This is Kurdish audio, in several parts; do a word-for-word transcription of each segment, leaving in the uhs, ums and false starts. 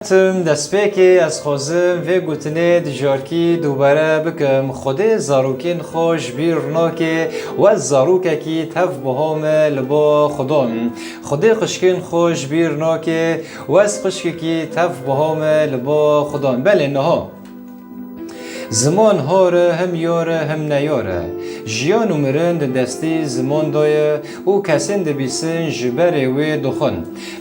Tim destpêkê ez xwazim vê gotinê di carkî dubare bikim. Xwedê zarokên xwe ji bîr nake, wek zarokekî tev buha me li ba Xudan. Xwedê xwişkên xwe ji bîr nake, wek xwişkekî tev buha me li ba Xudan. Belê niha. Ziman har e, him yar e, him neyar e. Jiyan û mirin di destî ziman de ye û kesên dibîsin ji berê wê dixwin.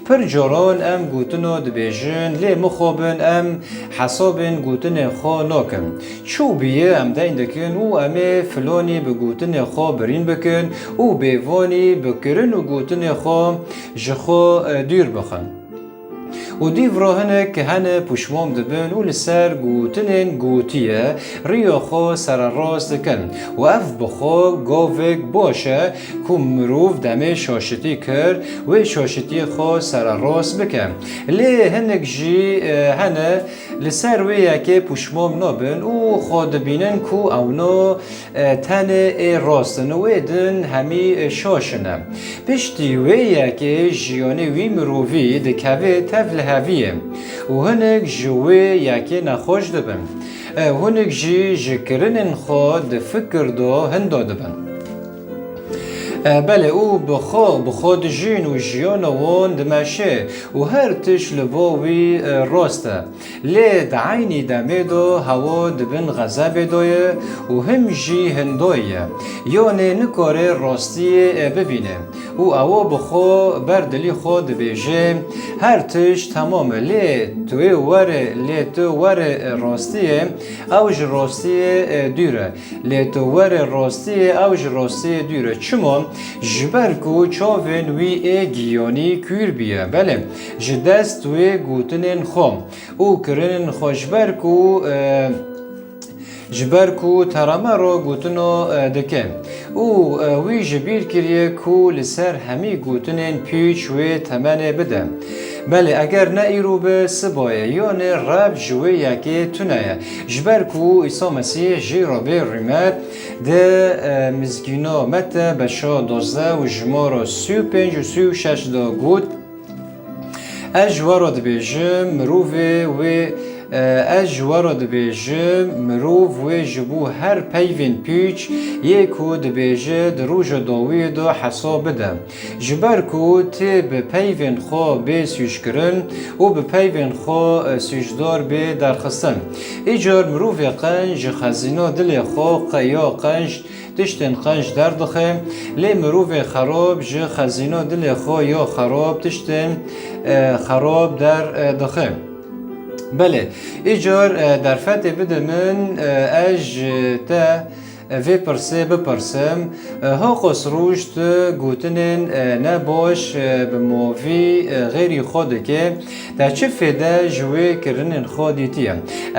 Pir caran em gotino dibêjin, lê mixabin em hesabên gotinê xwe nakin. Çû bîye em deyn dikin û em ê filonî bi gotinê xwe birîn bikin û bêvanî bi kirin û gotinê xwe ji xwe, e, dûr bixin. Û dîv re hinek hene puşmam dibin û li ser gotinên gotiye riya xwe sererast dikin. Û ev bi xwe gavek baş e ku mirov demê şaşitî kir, wê şaşitiyê xwe sererast bike. Lê hinek jî, e, hene li ser wê yekê puşmam nabin û xwe dibînin ku ewna e, tenê ê rast in û ê din hemî, e, şaş in e. Piştî wê yekê jiyanê wî mirovî dikeve tevliheviyê û hinek ji wê yekê nexweş dibin. E, hinek jî ji kirinên xwe di fikir de hinda dibin. E, belê, û bi xwe, bi xwe dijîn û jiyana wan dimeşe û her tişt li ba wî, e, rast e. Lê di eynî demê de hewa di bin xezebê de ye û him jî hindayî ye. Yanê nikare rastiyê, e, bibîne û ewa bi xwe ber dilî xwe dibêje, her tişt temam e, lê tu wê were, lê tu were, e, rastiyê, ew ji rastiyê, e, dûr e. Lê tu were rastiyê, ew ji rastiyê dûr e. Çima? Ji ber ku çavên wî ê giyanî kûr bîye. Belê, ji dest wê gotinên xwe û kirinên xwe ji ber ku, e, ji ber ku teremero gotino, e, dike û, e, wî ji bîr kiriye ku li ser hemî gotinên pîç wê temenê bide. Belê, eger ne îro be, siba ye, yanê rev ji wê yekê tune ye. Ji ber ku Îsa Mesîh jê re bê rîmet di, e, Mizgîna Mete beşa dozdeh û jimara sî û pênc û sî û şeş de got, Ez ji we re dibêjim, mirovê wê, e, ez ji we re dibêjim, mirov wê ji bo her peyvên pîç yê ku dibêje di roja dawiyê de hesab bide. Ji ber ku tê bi peyvên xwe bê sûckirin û bi peyvên xwe, e, sûcdar bê derxistin. Îcar mirovê qenc ji xezîna dilê xwe qe-, ya qenc tiştên qenc derdixe, lê mirovê xerab ji xezîna dilê xwe ya xerab tiştên, e, xerab der, e, dixe. Belê, îcar, e, derfetê bide min, e, ez ji te, e, vê pirsê bipirsim, e, haqas roj tu gotinên, e, nebaş, e, bi movî, e, xêrî xwe dike, te çi fêde ji wê kirinên xwe dîtiye?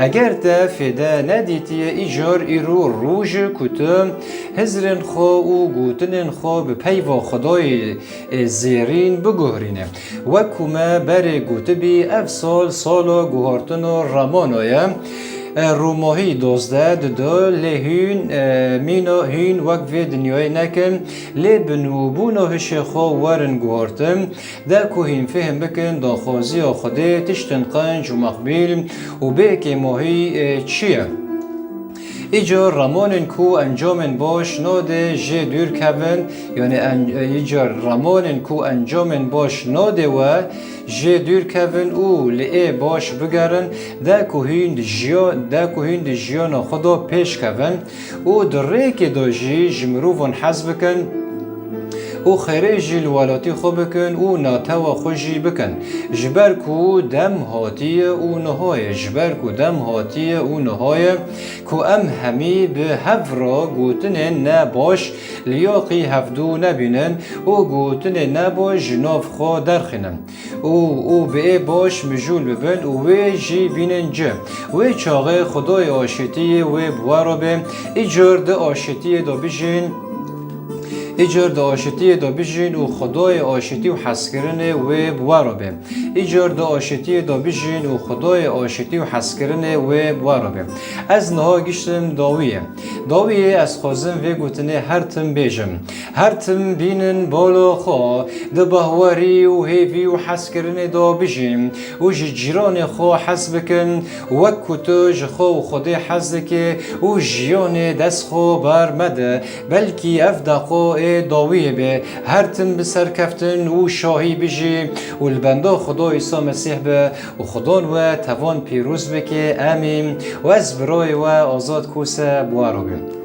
Eger te fêde nedîtiye, îcar îro roj e ku tu hizrên xwe û gotinên xwe bi peyva Xwedayê, e, zêrîn biguherîne. Wek ku me berê gotibî, ev sal sala guhartina Ramana ye. E, Rûmahî dozdeh didu, lê hûn, e, mîna hûn wek vê dinyayê nekin, lê bi nûbûna hişê xwe werin guhartin, de ku hîn fêhm bikin daxwaziya Xwedê tiştin qenc û meqbîl û bê kêmahî, e, çi ye. Îca ramanên ku encamên baş nade jê dûr kevin, yanî en-, îca ramanên ku encamên baş nade we, jê dûr kevin û li ê baş bigerin, de ku hîn di jiya-, de ku hîn di jiyana xwe de pêş kevin û di rêkê de jî ji mirovan hez bikin û xêrê jî li welatî xwe bikin û natewa xwe jî bikin. Ji ber ku dem hatiye û niha ye, ji ber ku dem hatiye û niha ye ku em hemî bi hev re gotinên ne baş li yaqî hevdû nebînin û gotinên ne baş ji nav xwe derxînin. û, û bi ê baş mijûl bibin û wê jî bînin ci. Wê çaxê Xwedayê aşitiyê wê bi we re be, îcar di aşitiyê de bijîn. Îcar di aşitiyê de bijîn û Xwedayê aşitî û hezkirinê wê bi we re be. Îcar di aşitiyê de bijîn û Xwedayê aşitî û hezkirinê wê bi we re be. Ez niha giştim dawiyê. Dawiyê ez xwazim vê gotinê her tim bêjim. Her tim bînin bala xwe di bahwerî û hêvî û hezkirinê de bijîn û ji cîranê xwe hez bikin, wek ku tu ji xwe û Xwedê hez dikê û jiyanê dest xwe ber mede, belkî ev deqa ê dawiyê be. Her tim bi serkeftin û şahî bijî û li benda Xweda Îsa Mesîh be û Xwedan we tevan pîroz bike. Emîn. Û ez birayê we Azad Kose bi we re bim.